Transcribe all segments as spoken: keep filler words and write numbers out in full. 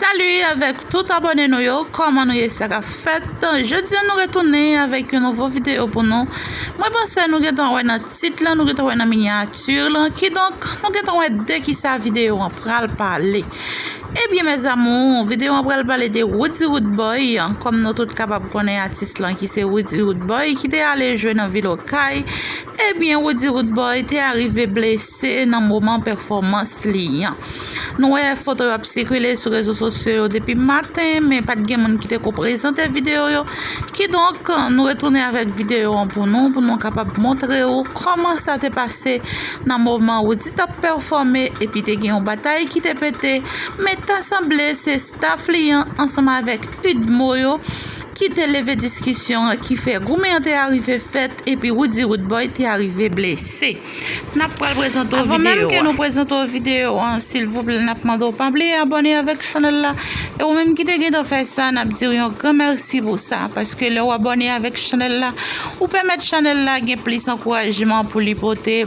Salut avèk tout abòne nou yo, kòman nou ye, sa k ap fèt? Jodi a nou retounen avèk yon nouvo videyo pou nou. Mwen panse nou gentan wè nan tit lan, nou gentan wè nan minyati lan, kidonk nou gentan wè de kisa videyo an pral pale. Ebyen mes amours, videyo an pral pale de Roody Roodboy, kòm nou tout kapab konnen atis lan ki se Roody Roodboy ki te ale jwe nan vil Okay. Ebyen Roody Roodboy te arive blese nan moman pèfòmans li an. Nou wè foto yo ap sikile sou rezo sosyo yo depi maten, men pa t gen moun ki te ko prezante videyo yo. Kidonk, nou retounen avèk videyo an pou nou, pou nou kapab montre w kòman sa te pase nan moman Roody t ap pèfòme, epi te gen yon batay ki te pete, men ta sanble se staff li an ansanm avèk Udmo yo ki te leve diskisyon an, ki fè goumen an te arive fèt, epi Roody Roodboy te arive blese. N ap pral prezante w videyo a. Avan menm ke nou prezante w videyo an, silvouplè, n ap mande w pa bliye abòne avèk chanèl la. E ou menm ki te gentan fè sa, n ap di w yon gran mèsi pou sa, paske lè w abòne avèk chanèl la, ou pèmèt chanèl la gen plis ankourajman pou li pote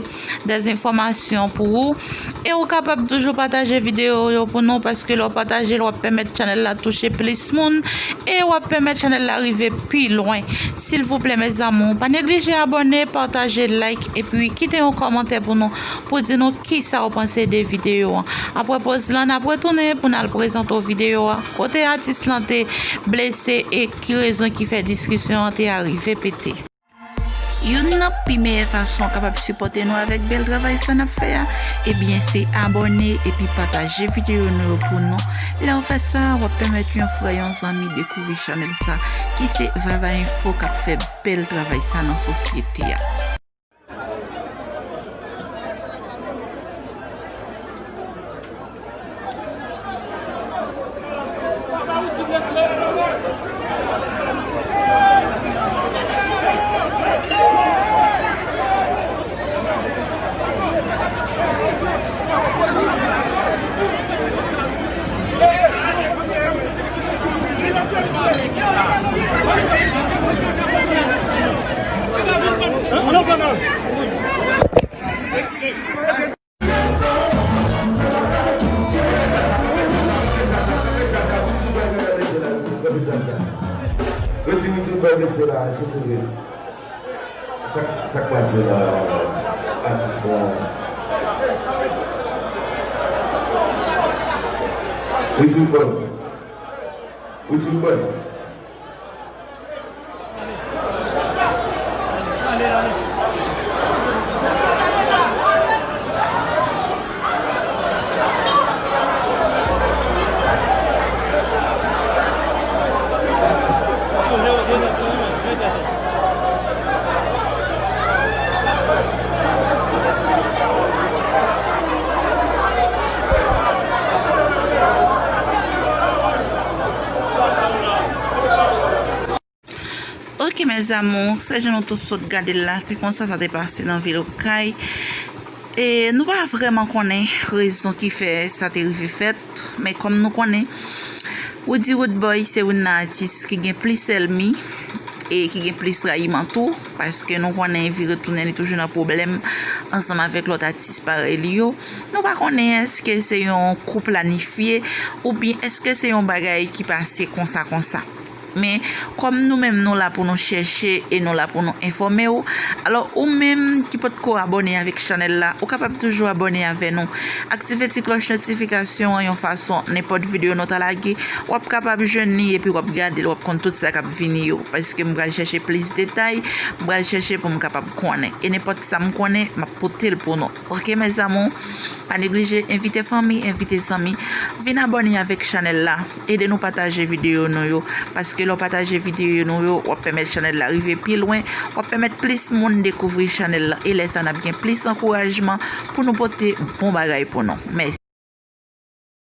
de enfòmasyon pou ou. E ou kapab toujou pataje videyo yo pou nou, paske lè w pataje l, w ap pèmèt chanèl la touche plis moun e w ap pèmèt chanèl la rive pi lwen. Silvouplè mes amours, pa neglije abòne, pataje, like, epi kite yon kòmantè pou nou, pou di nou kisa w panse de videyo an. Apre poz lan, n ap retounen pou n al prezante w videyo a, kote atis lan te blese e ki rezon ki fè diskisyon an te arive pete. Youn nan pi meyè fason w kapab sipòte nou avèk bèl travay sa n ap fè a, ebyen se abòne epi pataje videyo nou yo pou nou. Lè w fè sa, w ap pèmèt yon frè, yon zanmi dekouvri chanèl sa ki se Vava Info k ap fè bèl travay sa nan sosyete a. Sa k pase la, atis la? Roody Roodboy. Roody Roodboy. Ok mes amours, se jan nou tout sot gade l la, se konsa sa te pase nan vil Okay. E nou pa vrèman konnen rezon ki fè sa te rive fèt, men kòm nou konnen, Roody Roodboy se youn nan atis ki gen plis ènmi e ki gen plis rayiman tou, paske nou konnen vire tounen li toujou nan pwoblèm ansanm avèk lòt atis parèy li yo. Nou pa konnen èske se yon kou planifye oubyen èske se yon bagay ki pase konsa konsa. Men, kòm nou menm nou la pou nou chèche e nou la pou nou enfòme w, alò ou menm ki potko abòne avèk chanèl la, ou kapab toujou abòne avè nou. Aktive ti klòch notifikasyon an yon fason nenpòt videyo nou ta lage, w ap kapab jwenn li epi w ap gade l, w ap konn tout sa k ap vini yo. Paske m pral chèche plis detay, m pral chèche pou m kapab konnen. E nenpòt sa m konnen, m ap pote l pou nou. Ok mes amours? Pa neglije envite fanmi, envite zanmi, vin abòne avèk chanèl la. Ede nou pataje videyo nou yo, paske lè w pataje videyo nou yo, w ap pèmèt chanèl la rive pi lwen, w ap pèmèt plis moun dekouvri chanèl la, e lè sa n ap gen plis ankourajman pou nou pote bon bagay pou nou. Mèsi.